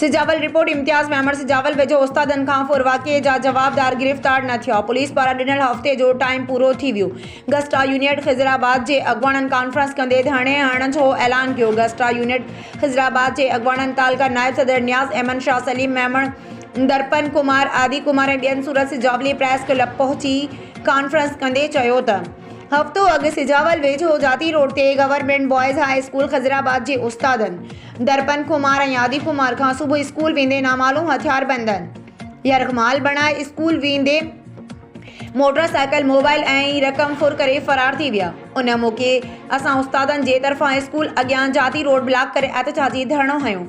Sujawal, report, Imtiaz Memon, Sujawal ويجهو استادن کان ڦر واقعي جا جوابدار گرفتار نه ٿيا، پوليس پاران ڏنل هفتي جو ٽائيم پورو ٿي ويو، گسٽا يونٽ خضرآباد جي اڳواڻن ڪانفرنس ڪندي ڌرڻي هڻڻ جو اعلان ڪيو، گسٽا يونٽ خضرآباد جي اڳواڻن تعلقه نائب صدر نياز احمد شاهه، سليم ميمڻ، درپن ڪمار، آدي ڪمار ۽ ٻين سورت سجاولي پريس ڪلب پهچي ڪانفرنس ڪندي چيو ته. هفتو اڳ سجاول ويجهو جاتي روڊ تي government boys high school Khizrabad جي استادن درپن ڪمار ۽ آدي ڪمار کان صبح اسڪول ويندي نامعلوم هٿياربندن يرغمال بڻائي اسڪول ويندي موٽر سائيڪل، موبائل ۽ رقم ڦر ڪري فرار ٿي ويا. ان موقعي اسان استادن جي طرفان اسڪول اڳيان جاتي روڊ بلاڪ ڪري احتجاجي ڌرڻو هنيو.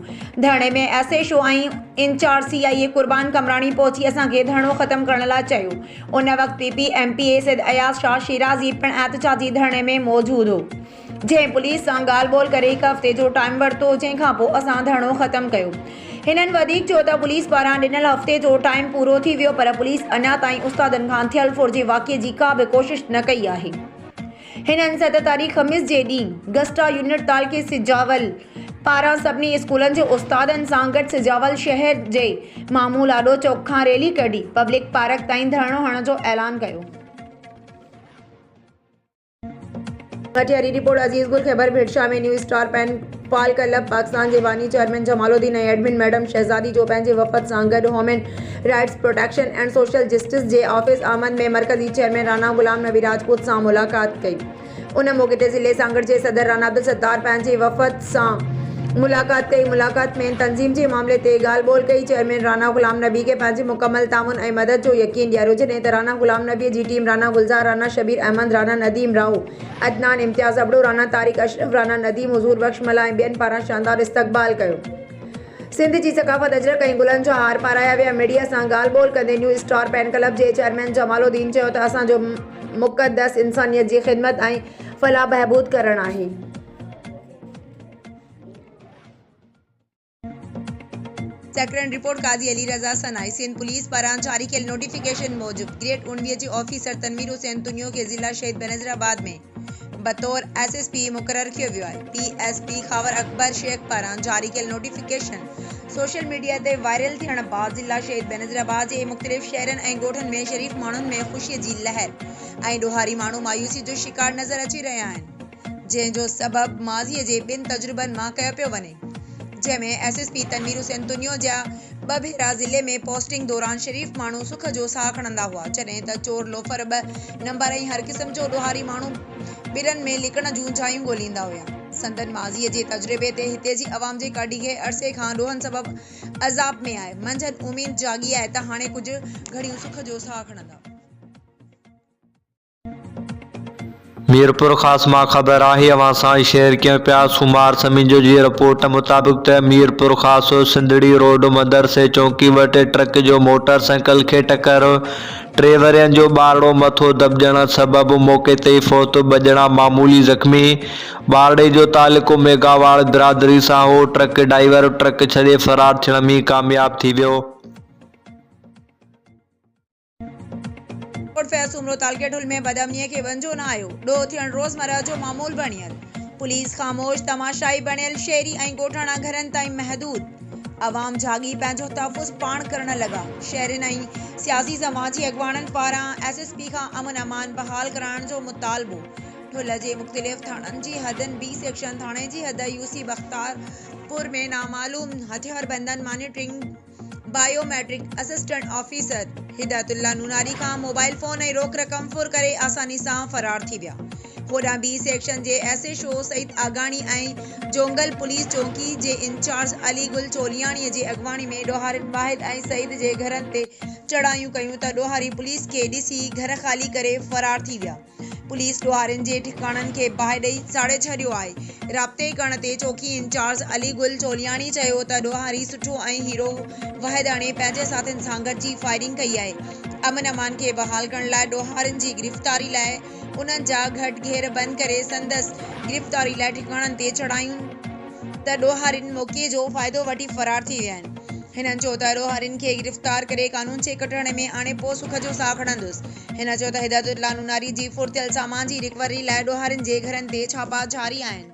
ڌرڻي ۾ S H O ۽ incharge C I A Qurban Qamrani پهچي اسان کي ڌرڻو ختم ڪرڻ لاء چيو. ان وقت P P M P A Syed Ayaz Shah Shirazi پڻ احتجاجي ڌرڻي ۾ موجود هو، جنهن پوليس سان ڳالهه ٻولهه ڪري هڪ هفتي جو ٽائيم ورتو، جنهن کانپوء اسان ڌرڻو ختم ڪيو. هنن وڌيڪ چيو ته پوليس پاران ڏنل هفتي جو ٽائيم پورو ٿي ويو پر پوليس اڃا تائين استادن کان ٿيل ڦر جي واقعي جي ڪا به ڪوشش نه ڪئي آهي. هنن 7 تاريخ خميس جي ڏينهن گسٽا يونٽ تعلقي سجاول پاران سڀني اسڪولن جي استادن سان گڏ سجاول شهر جي مامو لاڏو چوڪ کان ريلي ڪڍي پبلڪ پارڪ تائين ڌرڻو هڻڻ جو اعلان ڪيو. مٽياري، رپورٽ، عزيز گل، Khyber ڀيٽشاهه ۾ new star pen pal club Pakistan جي باني chairman Jamal Uddin ۽ admin madam Shahzadi جو پنهنجي وفد سان گڏ human rights protection and social justice جي آفيس آمد ۾ مرڪزي چيئرمين رانا غلام نبي راجپوت سان ملاقات ڪئي. ان موقعي تي ضلعي سانگهڙ جي صدر رانا عبدالستار پنهنجي وفد سان ملاقات ڪئي. ملاقات ۾ تنظيم جي معاملي تي ڳالهه ٻولهه ڪئي. چيئرمين رانا غلام نبي کي پنهنجي مڪمل تعاون ۽ مدد جو يقين ڏياريو جڏهن ته رانا غلام نبي جي ٽيم رانا گلزار، رانا شبير احمد، رانا نديم راهو، عدنان امتياز ابڙو، رانا طارق اشرف، رانا نديم، حضور بخش ملاح ۽ ٻين پاران شاندار استقبال ڪيو. سنڌ جي ثقافت اجرڪ ۽ گلن جا هار پارايا ويا. ميڊيا سان ڳالهه ٻولهه ڪندي نيو اسٽار پين ڪلب جي چيئرمين جمال الدين چيو ته اسان جو مقدس انسانيت جي خدمت ۽ فلاح بهبود ڪرڻ آهي. سيڪريٽ رپورٽ، قاضي علي رضا سنائي، سنڌ پوليس پاران جاري ڪيل نوٽيفڪيشن موجب گريڊ 19 جي آفيسر تنوير حسين تنيو کي ضلع شهيد بينظيرآباد ۾ بطور ايس ايس پي مقرر ڪيو ويو آهي. P S P Khawar Akbar Shaikh پاران جاري ڪيل نوٽيفڪيشن سوشل ميڊيا تي وائرل ٿيڻ بعد ضلع شهيد بينظيرآباد جي مختلف شهرن ۽ ڳوٺن ۾ شريف ماڻهن ۾ خوشي جي لهر ۽ ڏوهاري ماڻهو مايوسي جو شڪار نظر اچي رهيا آهن. جنهن جو سبب ماضي جي ٻن تجربن مان ڪيو پيو وڃي، جنهن ۾ S S P Tanveer Hussain Tunio جا ٻه ڀيرا ضلعي ۾ پوسٽنگ دوران شريف ماڻهو سک جو ساهه کڻندا هئا، جڏهن ته چور لوفر ٻه نمبر ۽ هر قسم جو ڏوهاري ماڻهو ٻرن ۾ لڪڻ جون جايون ڳوليندا هيا. سندن ماضي جي تجربي تي هتي جي عوام جيڪا ڊگهي عرصي کان ڏوهن سبب عذاب ۾ آهي، منجهن اميد جاڳي آهي ته هاڻي ڪجهه گهڙيون سک جو ساهه کڻندا. ميرپورخاص مان خبر آهي اوهان سان شيئر ڪيون پيا سومار سميجو جي رپورٽ مطابق ته ميرپورخاص سنڌڙي روڊ مدرسي چونڪي وٽ ٽرڪ جو موٽر سائيڪل کي ٽڪر ٽي ورهين جو ٻارڙو مٿو دٻجڻ سبب موقعي تي ئي فوت ٻه ڄڻا معمولي زخمي ٻارڙي جو تعلق ميگهاواڙ برادري سان هو ٽرڪ ڊائيور ٽرڪ ڇڏي فرار ٿيڻ ۾ ڪامياب ٿي ويو. ڪوٽ فيض سومرو تعلقي ٺل ۾ بدامنيء کي ونجهو نه آيو، ڏوهه ٿيڻ روزمرهه جو معمول بڻيل، پوليس خاموش تماشائي بڻيل، شهري ۽ ڳوٺاڻا گهرن تائين محدود، عوام جاڳي پنهنجو تحفظ پاڻ ڪرڻ لڳا، شهرين ۽ سياسي سماجي اڳواڻن پاران ايس ايس پي کان امن امان بحال ڪرائڻ جو مطالبو، ٺل جي مختلف ٿاڻن جي حدن بي سيڪشن ٿاڻي جي حد يو سي بختارپور ۾ نامعلوم هٿياربندن monitoring biometric assistant officer Hidayatullah Nonari کان موبائل فون ۽ روڪ رقم ڦر ڪري آساني سان فرار ٿي ويا. هوڏانهن بي سيڪشن جي S H O Saeed Agani ۽ Jongal police چونڪي جي انچارج علي گل چولياڻي جي اڳواڻي ۾ ڏوهارين واحد ۽ سعيد جي گهرن تي چڙهايون ڪيون ته ڏوهاري پوليس کي ڏسي گهر خالي ڪري فرار ٿي ويا. پوليس ڏوهارين جي ٺڪاڻن کي باهه ڏئي ساڙي ڇڏيو آهي. رابطي ڪرڻ تي چوڪي انچارج علي گل چولياڻي چيو ته ڏوهاري سٺو ۽ هيرو واحداڻي پنهنجي ساٿين سان گڏجي فائرنگ ڪئي آهي. امن امان کي بحال ڪرڻ لاء ڏوهارين جي گرفتاري لاء انهن جا گهٽ گهير بند ڪري سندس گرفتاري لاء ٺڪاڻن تي چڙهايون ته ڏوهارين موقعي جو فائدو وٺي فرار ٿي ويا آهن. هنن چيو ته ڏوهارين کي گرفتار ڪري قانون جي ڪٽهڙي ۾ آڻي پوء سک جو ساهه کڻندس. هن چيو ته هدايت الله نوناري جي ڦر ٿيل سامان جي رڪوري لاء ڏوهارين جي گهرن تي ڇاپا جاري آهن.